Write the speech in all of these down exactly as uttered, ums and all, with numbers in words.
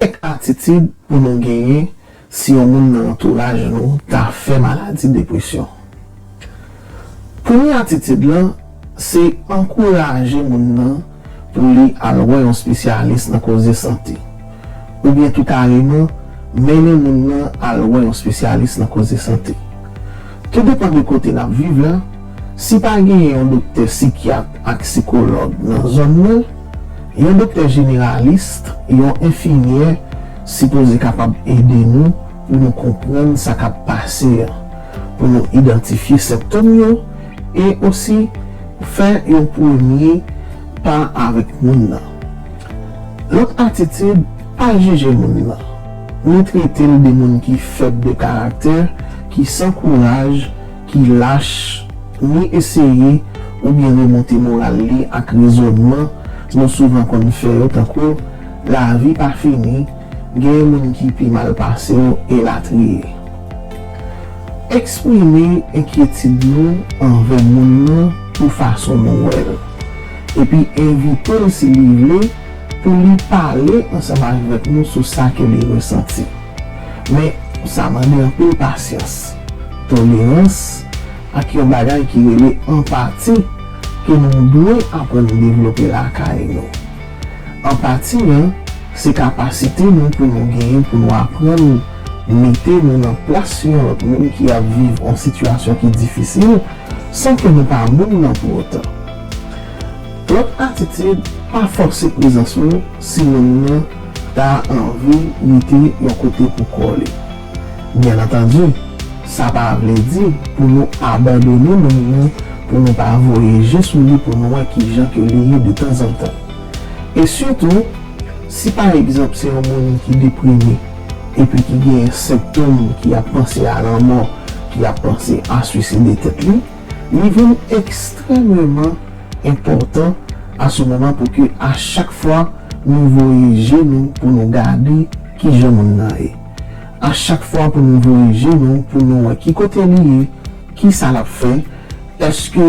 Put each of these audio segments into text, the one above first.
Kèk atitid pou nou genyen si yon moun nan antouraj nou ta fè maladi depresyon. Premye atitid lan se ankouraje moun nan pou li al wè yon espesyalis nan koze sante, oubyen tou kareman mennen moun nan al wè yon espesyalis nan koze sante. Tou depan de kote n ap viv la, si pa genyen yon doktè sikyat ak sikològ nan zòn nan, yon doktè jeneralis, yon enfimyè sipoze kapab ede nou pou nou konprann sa k ap pase an, pou nou idantifye sentòm yo e osi fè yon premye pa avèk moun nan. Lòt atitid, pa jije moun nan, ni trete l de moun ki fèb de karaktè, ki san kouraj, ki lach, ni eseye oubyen remonte moral li ak rezònman nou souvan konn fè yo, tankou lavi pa fini, gen moun ki pi mal pase w, elatriye. Eksprime enkyetid nou anvè moun nan pou fason nou wè l, epi envite l, si li vle, pou li pale ansanm avèk nou sou sa ke li resanti. Men, sa mande anpil pasyans, tolerans, ak yon bagay ki rele anpati ke nou dwe aprann devlope lakay nou. Anpati an, se kapasite nou pou nou genyen pou nou aprann mete nou nan plas yon lòt moun ki ap viv yon sitiyasyon ki difisil, san ke nou pa moun nan pou otan. Lòt atitid, pa fòse prezans ou si moun nan ta anvi rete yon kote pou kò li. Byen antandi, sa pa vle di pou nou abandone moun nan, pou nou pa voye je sou li pou nou wè kijan ke li ye de tanzantan. E sitou, si pa egzanp se yon moun ki deprime epi ki gen sentòm ki ap panse a lanmò, ki ap panse a swiside tèt li, li vin ekstrèmeman enpòtan a se moman pou ke a chak fwa nou voye je nou pou nou gade kijan moun nan ye. A chak fwa pou nou voye je nou pou nou wè ki kote li ye, ki sa l ap fè, èske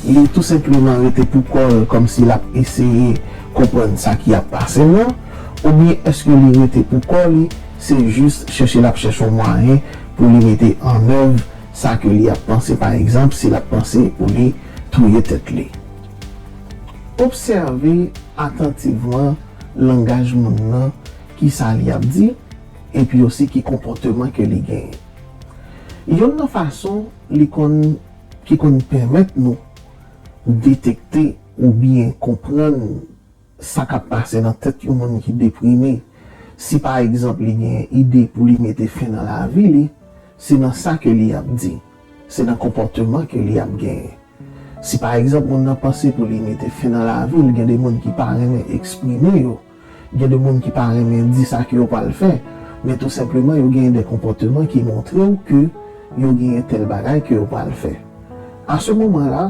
li tou senpleman rete pou kò l kòmsi l ap eseye konprann sa ki ap pase l lan, oubyen èske li rete pou kò li, se jis chèche l ap chèche yon mwayen pou li mete an èv sa ke li ap panse, pa egzanp, si l ap panse pou li touye tèt li. Obsève atantivman langaj moun nan, ki sa li ap di, epi osi ki konpòteman ke li genyen. Yonn nan fason li konn, ki konn pèmèt nou detekte oubyen konprann sa k ap pase nan tèt yon moun ki deprime, si pa egzanp li gen ide pou li mete fen nan lavi li, se nan sa ke li ap di, se nan konpòteman ke li ap genyen. Si pa egzanp moun nan panse pou li mete fen nan lavi l, gen de moun ki pa renmen eksprime yo, gen de moun ki pa renmen di sa ke yo pral fè, men tou senpleman yo genyen de konpòteman ki montre w ke yo genyen tèl bagay ke yo pral fè. A se moman la,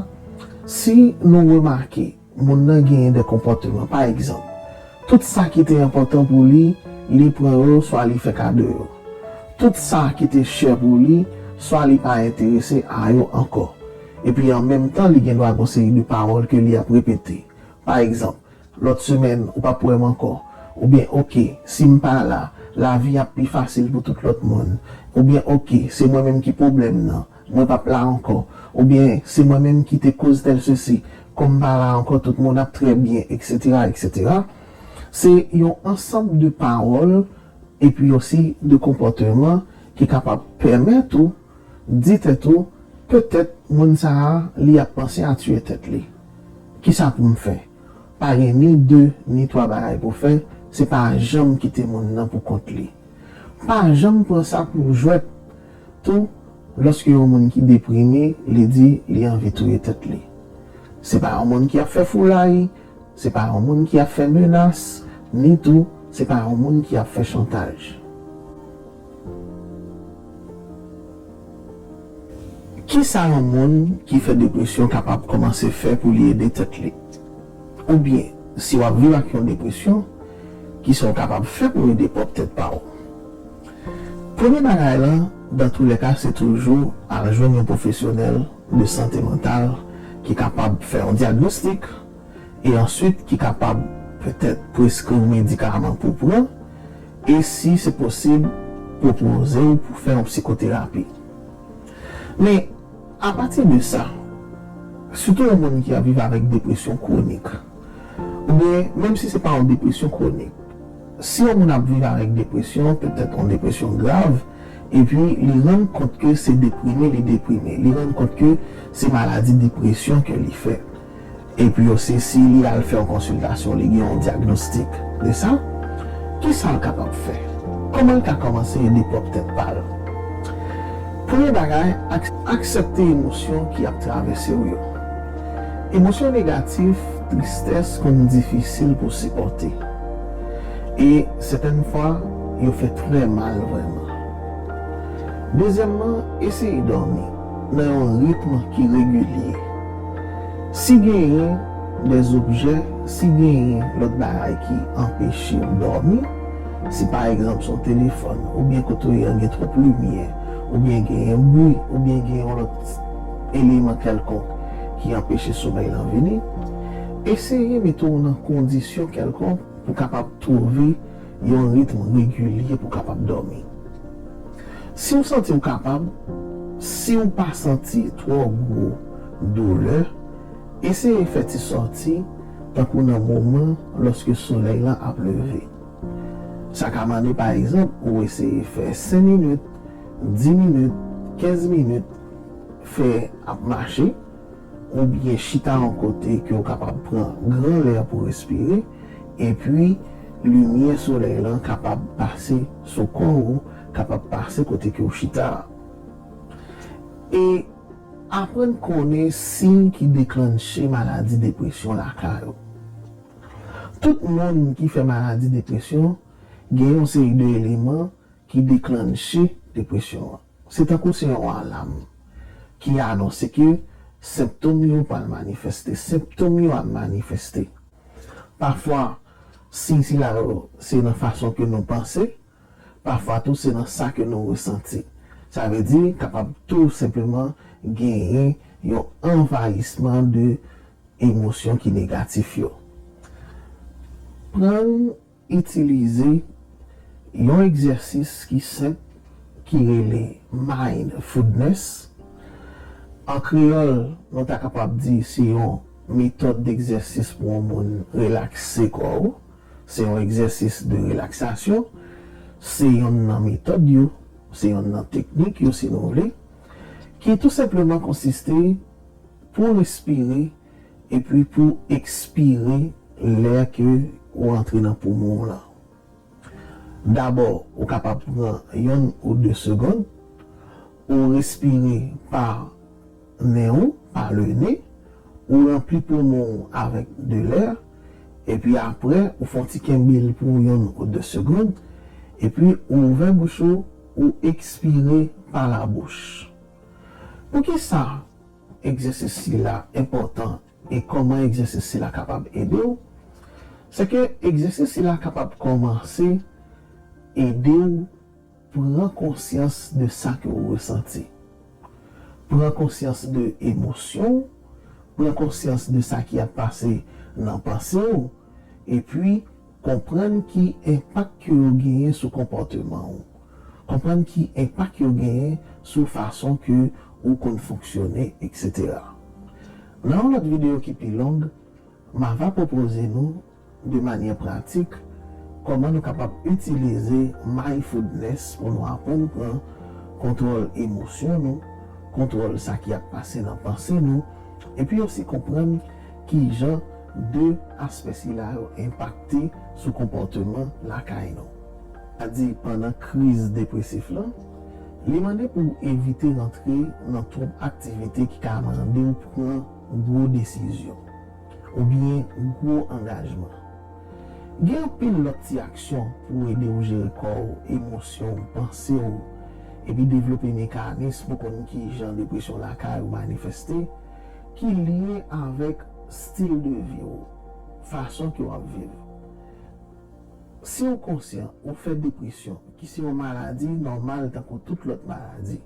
si nou remake moun nan genyen de konpòteman, pa egzanp, tout sa ki te enpòtan pou li, li pran yo, swa li fè kado yo. Tout sa ki te chè pou li, swa li pa enterese a yo ankò. Epi an menm tan, li gen dwa gen yon seri de pawòl ke li ap repete. Pa egzanp, lòt semèn, ou p ap wè m ankò. Oubyen, oke, si m pa la, lavi ap pi fasil pou tout lòt moun. Oubyen, oke, se mwen menm ki pwoblèm nan, mwen p ap la ankò. Oubyen, se mwen menm ki te koz tèl sesi, kòm m pa la ankò, tout moun ap trè byen, etsetera, etsetera. Se yon ansanm de pawòl epi osi de konpòteman ki kapab pèmèt ou di tèt ou, petèt moun sa a, li ap panse a tiye tèt li. Kisa pou m fè? Pa gen ni de, ni twa bagay pou fè, se pa janm kite moun nan pou kont li. Pa janm pran sa pou jwèt tou, lòske yon moun ki deprime, li di li anvi touye tèt li. Se pa yon moun ki ap fè foulay, se pa yon moun ki ap fè menas, ni tou, se pa yon moun ki ap fè chantaj. Kisa yon moun ki fè depresyon kapab kòmanse fè pou li ede tèt li? Oubyen, si w ap viv ak yon depresyon, kisa w kapab fè pou ede pwòp tèt pa w? Premye bagay lan, dan tou lè ka, se toujou al jwenn yon pwofesyonèl de sante mantal ki kapab fè yon dyagnostik e answit ki kapab petèt preskri w medikaman pou pran, E si se posib, pwopoze w pou fè yon psikoterapi. Men, apati de sa, sitou yon moun ki ap viv avèk depresyon kwonik, oubyen menm si se pa yon depresyon kwonik, si yon moun ap viv avèk depresyon, petèt yon depresyon grav, epi li rann kont ke se deprime li deprime, li rann kont ke se maladi depresyon ke li fè, epi osi si li al fè yon konsiltasyon, li gen yon dyagnostik de sa, kisa l kapab fè? Kòman l ka kòmanse ede pwòp tèt pa l? Premye bagay, ak- aksepte emosyon ki ap travèse w yo. Emosyon negatif, tristès konn difisil pou sipòte. E sètèn fwa, yo fè trè mal vrèman. Dezyèmman, eseye dòmi nan yon ritm ki regilye. Si genyen dèzobjè, si genyen lòt bagay ki anpeche w dòmi, si pa egzanp se yon telefòn, oubyen kote w ye a gen twòp limyè, oubyen genyen bri, oubyen gen yon lòt eleman kèlkonk ki anpeche somèy lan vini, eseye mete w nan kondisyon kèlkonk pou w kapab twouve yon ritm regilye pou w kapab dòmi. Si w santi w kapab, si w pa santi twò gwo doulè, eseye fè ti sòti tankou nan moman lòske solèy lan ap leve. Sa ka mande pa egzanp ou eseye fè senk minit, dis minit, kenz minit, fè ap mache, oubyen chita yon kote ke w kapab pran gran lè pou respire, epi limyè solèy lan kapab pase sou kò w, kapab pase kote ke w chita a. E aprann konnen siy ki deklanche maladi depresyon lakay ou. Tout moun ki fè maladi depresyon gen yon seri de eleman ki deklanche depresyon an. Se tankou se yon alam ki anonse ke sentòm yo pral manifeste, sentòm yo ap manifeste. Pafwa, siy sila yo se nan fason ke nou panse, pafwa tou se nan sa ke nou resanti. Sa vle di, kapab tou senpleman genyen yon anvayisman de emosyon ki negatif yo. Pran itilize yon egzèsis ki senp ki rele mindfulness. An kreyòl, nou ta kapab di se yon metòd degzèsis pou yon moun relakse kò w. Se yon egzèsis de relaksasyon. Se yonn nan metòd yo, se yonn nan teknik yo, si nou vle, ki tou senpleman konsiste pou respire epi pou ekspire lè ke ou antre nan poumon w lan. Dabò, ou kapab pran yonn ou de segonn, ou respire pa nen ou, pa le nez, ou ranpli poumon ou avèk de lè, epi apre, ou fè yon ti kenbe l pou yonn ou de segonn, epi ou ouvè bouch ou, ou ekspire pa labouch. Poukisa egzèsis sila enpòtan e kòman egzèsis sila kapab ede w? Se ke egzèsis sila kapab kòmanse ede w pran konsyans de sa ke w resanti. Pran konsyans de emosyon w, pran konsyans de sa ki ap pase nan panse w, epi konprann ki enpak ke yo genyen sou konpòteman w. Konprann ki enpak yo genyen sou fason ke ou konn fonksyone, etsetera. Nan yon lòt videyo ki pi long, m ava pwopoze nou, de manyè pratik, kòman nou kapab itilize mindfulness pou nou aprann pran kontwòl emosyon nou, kontwòl sa ki ap pase nan panse nou, epi osi konprann kijan de aspè sila yo enpakte sou konpòteman lakay nou. Sa di pandan kriz depresif lan, li mande pou w evite rantre nan twòp aktivite ki ka mande w pran gwo desizyon oubyen gwo angajman. Gen anpil lòt ti aksyon pou ede w jere kò w, emosyon w, panse w, epi devlope mekanis pou konn kijan depresyon lakay ou manifeste, ki lye avèk stil de vi w, fason ke w ap viv. Si w konsyan ou fè depresyon, ki se yon maladi nòmal tankou tout lòt maladi,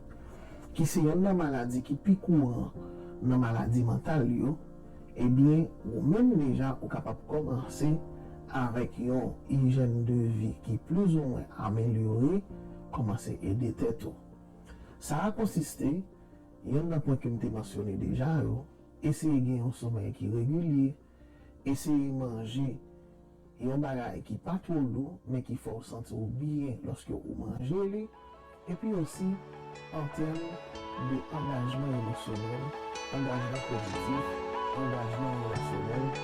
ki se yonn nan maladi ki pi kouran nan maladi mantal yo, ebyen, ou menm deja ou kapab kòmanse Avèk yon ijyèn de vi ki plizoumwen amelyore, kòmanse ede tèt ou. Sa a konsiste, yonn nan pwen ke m te mansyone deja yo, eseye gen yon somèy ki regilye, eseye manje yon bagay ki pa twò lou, men ki fè w santi w byen lòske ou manje li, epi osi an tèm de angajman emosyonèl, angajman pozitif, angajman relasyonèl,